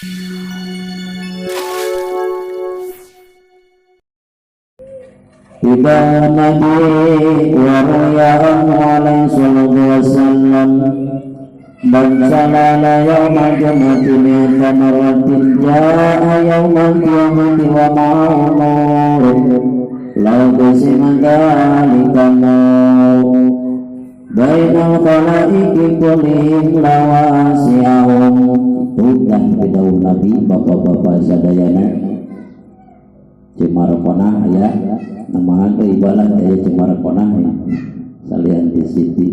Ida Nabi wa ruya alaihi salatu wasallam man salala yawmal jum'ati mi'ata marratin jaa yawmal qiyamati wa ma'ahu nur law qusima dzalika nur bainal khalaiqi kullihim lawasi'ahum. Udah bidau Nabi bapak-bapak sadayana Cemara ya namahan teh ibalah aya Cemara Konah ya salian di siti.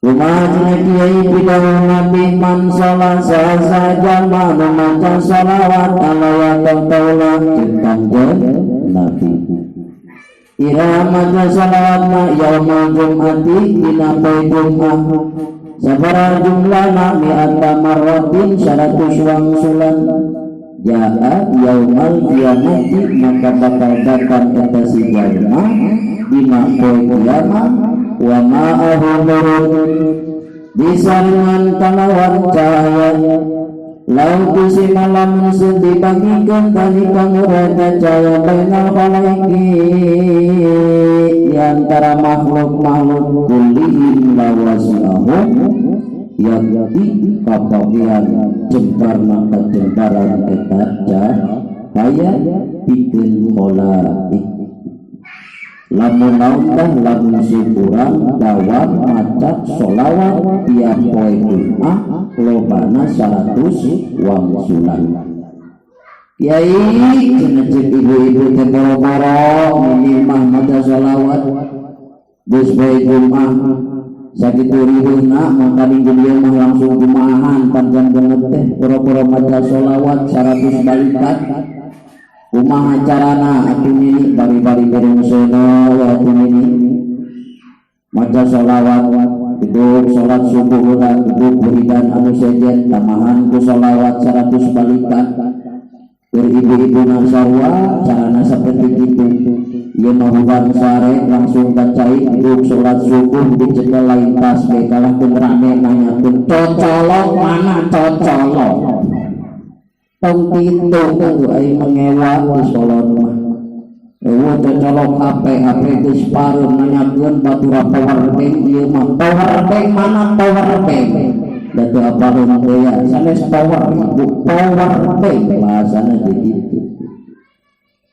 Kumaha cenah kiai pidawuh Nabi man sholat saja maca sholawat ala taula jeung Kangjeng Nabi. Ira maca sholawatna yaumul jum'ati dina poe Jumat sabaraha jumlahna mi'ata marratin 100 wangsulan jaa yaumal qiyamati maka bakal datang eta si jalma dina poe kiamat wa ma'ahu nurun disarengan kalawan cahaya lau kusima lamun dibagikeun dalika ngureta cahaya bainal khalaiki di antara makhluk-makhluk kullihim lawasi'ahum yakti kapagihan jembarna kajembaran eta cahaya pikeun khalaik. Lamun naon tah lamun syukuran dawam maca sholawat tiap poe Jumat lobana 100 wangsulan. Kiai cenah ceuk ibu-ibu teh boro-boro mini mah maca sholawat geus poe Jumat sakitu riweuhna maka minggu dieu mah langsung jumaahan panjang genep teh boro-boro maca sholawat 100 balikat. Kumaha carana atuh nini bari-bari berungsena atuh nini maca sholawat duduk salat subuh heula duduk wiridan anu sejen tamahan ku sholawat 100 balikan. Keur ibu-ibu nasarwa carana saperti kitu ieu mah hubang sare langsung ka cai duduk salat subuh dicekel lain tasbih kalah kun rame nanyakeun cocolok mana cocolok tong kitu ai mengewa di solot mah eueuh cocolok HP HP geus pareum nanyakeun batura power bank ieu mah power bank mana power bank da teu apalun teh ya sanes power ibu power bank bahasana teh kitu.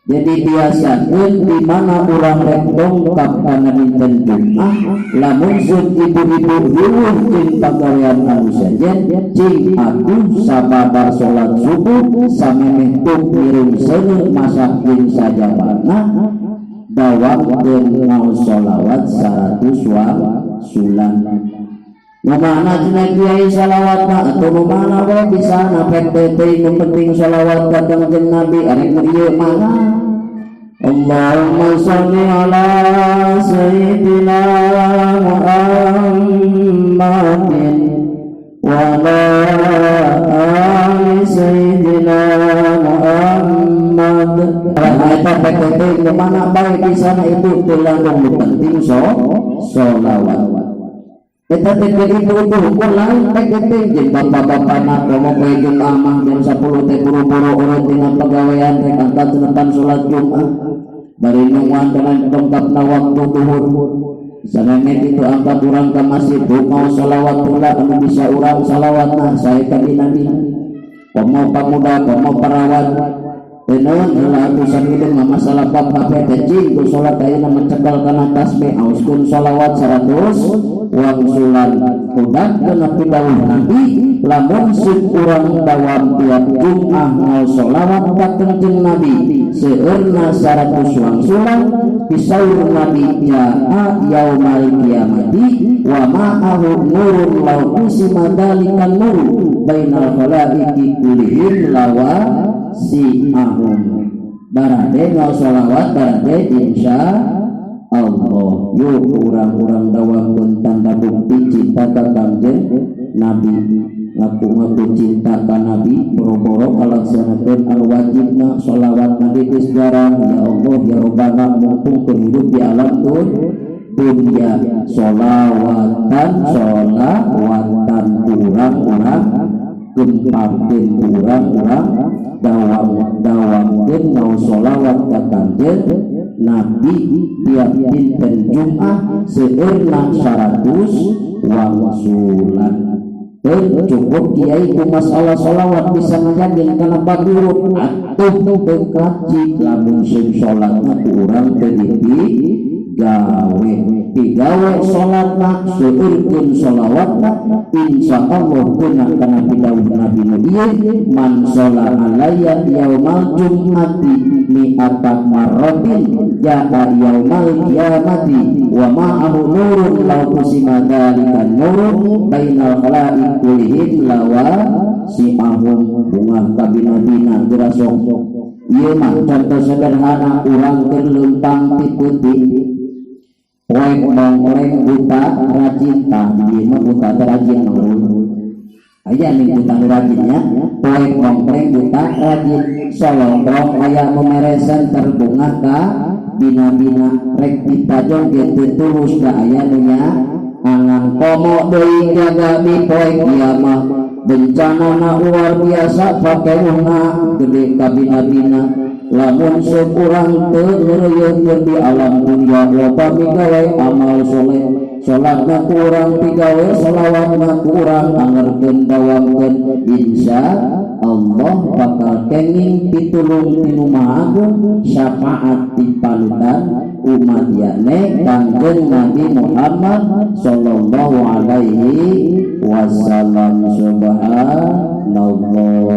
Jadi biasakeun di mana urang rek dongkap kana dinten Jumat lamun zeuk ibu-ibu riweuh jeung pagawean anu sejen cing atuh sababar salat subuh samemeh tuk ngiring seuneu masak jeung sajabana dawamkeun maos sholawat 100 wangsulan. Nu mana cenah kiai sholawatna atuh nu mana we bisa na PTT nu penting sholawat ka Kangjeng Nabi arek nu ieu mana. Allahumma sholli ala sayyidina Muhammadin wa ala ali sayyidina Muhammad. Eta PTT nu mana bae bisa na ibu teu langkung nu penting sholawat. Eta teh ibu-ibu hukum lain PTT jeung bapak-bapana komo poe Jumat mah jam 10 teh buru-buru urut dina pagawean rek angkat nepan salat Jumat bari nungguan kana dongkapna waktu duhur samemeh kitu angkat urang ka masjid mau sholawat pula anu bisa urang sholawatna sae ka Nabi komo pamuda komo parawan teu naon heula atuh sakitu mah masalah bab HP teh cing ku salat ayeuna mencekel kana tasbih auskeun sholawat 100 wangsulan. Udah kena pidawuh Nabi lamun sieun urang dawam tiap Jumat mau sholawat ka Kangjeng Nabi seueurna 100 wangsulan bisaur Nabi jaa yaumal qiyamati wa ma'ahu nurun law qusima dalikan nuru bainal khalaiqi kullihim lawa si'ahum. Barade mau sholawat barade insya Allah. Yuk urang-urang dawamkeun tanda bukti cinta ka Kangjeng Nabi, ngaku-ngaku cinta ka Nabi boro-boro ngalaksanakeun anu wajibna sholawat Nabi geus jarang. Ya Allah ya Rabbana mumpung keur hidup di alam dunia sholawatan sholawatan urang-urang Lempangkeun urang-urang dawamkeun mau sholawat ka Kangjeng Nabi tiap dinten Jumat seueurna 100 wangsulan. Cukup kiai ku masalah sholawat bisa ngajakin kana bagurut atuh teu kaci lamun sing salatna ku urang teu digawe digawe salatna seueurkeun sholawatna insyaallah kena kana pidawuh Nabi nu ieu man sholla alayya yaumal jum'ati mi'ata marratin ja'a yaumal qiyamati wa ma'ahu nurun law qusima dzalika nurun bainal khalaiq kullihim lawa si'ahum bungah kabina-bina gerasok. Ieu mah contoh sederhana urang keur leumpang ti peuting poek mongkleng buta rajin tah di dieu mah buta teh rajin mangrul aya nih buta nu rajinnya poek mongkleng buta rajin solongkrong aya nu meresan terbungah ka bina-bina rek ditajong ge teu tulus da aya nu nya angan komo deui jaga di poek ieu mah bencanana luar biasa pakewuhna gede ka bina-bina lamun sok urang teu ngeureuyeukeun di alam dunya loba migawe amal soleh salatna kurang pigawe sholawatna kurang angerkeun dawamkeun insya Allah bakal kenging pitulung ti Nu Maha Agung syafaat ti panutan umat yakni Kangjeng Nabi Muhammad sallallahu alaihi wasallam. Subhanallah.